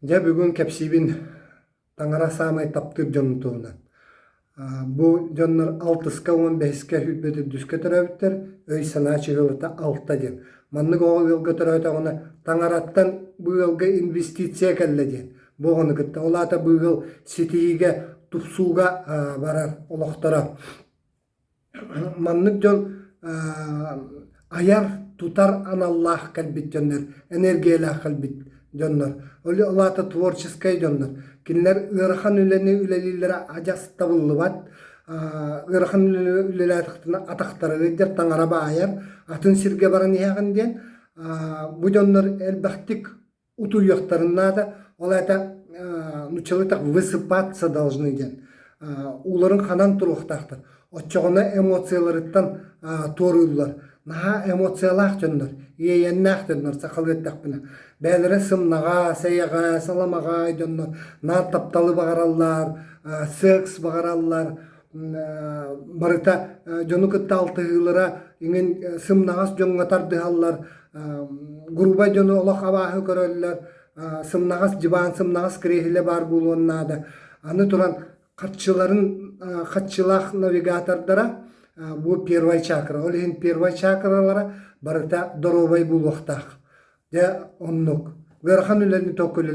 Дьэ бүгүн кэпсиибин таҥара саамай таптыыр дьонун туһунан. Бу дьоннор алтыска 15-кэ 24-үскэ төрөөбүттэр, өй-санаа чыһылыта алта диэн. Маннык оҕо ыалга төрөөтөҕүнэ таҥараттан бу ыалга инвестиция кэллэ диэн. Бу оҕону кытта ол аата бу ыал ситиһиигэ, тупсууга барар олохторо. Маннык дьон айар, тутар аналлаах кэлбит дьоннор, энергиялаах кэлбит дьоннор. Ол аата творческай дьоннор. Кинилэр ыарахан үлэни үлэлииллэрэ адьас табыллыбат. Ыарахан үлэни үлэлээтэхтэринэ атахтара ыалдьар, таҥара баайар, атын сиргэ баран иһэҕин диэн. Бу дьоннор элбэхтик утуйуохтарын наада. Ол это нууччалыы так высыпаться должны диэн. Ууларын ханан туруохтаахтар. Оччоҕуна эмоцияларыттан туорууллар. Наһаа эмоциялаах дьоннор, иэйэннээх дьоннор сахалыы эттэхпинэ. Бэйэлэрэ сымнаҕас, эйэҕэс, аламаҕай дьоннор наар тапталы баҕараллар, секс баҕараллар, барыта дьону кытта алтыһыылара иҥин сымнаҕас дьоҥҥо тардыһаллар, грубай дьону олох абааһы көрөллөр, сымнаҕас дьыбаан, сымнаҕас кириэһилэ баар буолуон наада. Аны туран харчыларын харчылаах навигатордара бу первай чакра. Ол иһин первай чакралара барыта доруобай буолуохтаах. Дьэ оннук. Ыарахан үлэни толкуйлаа.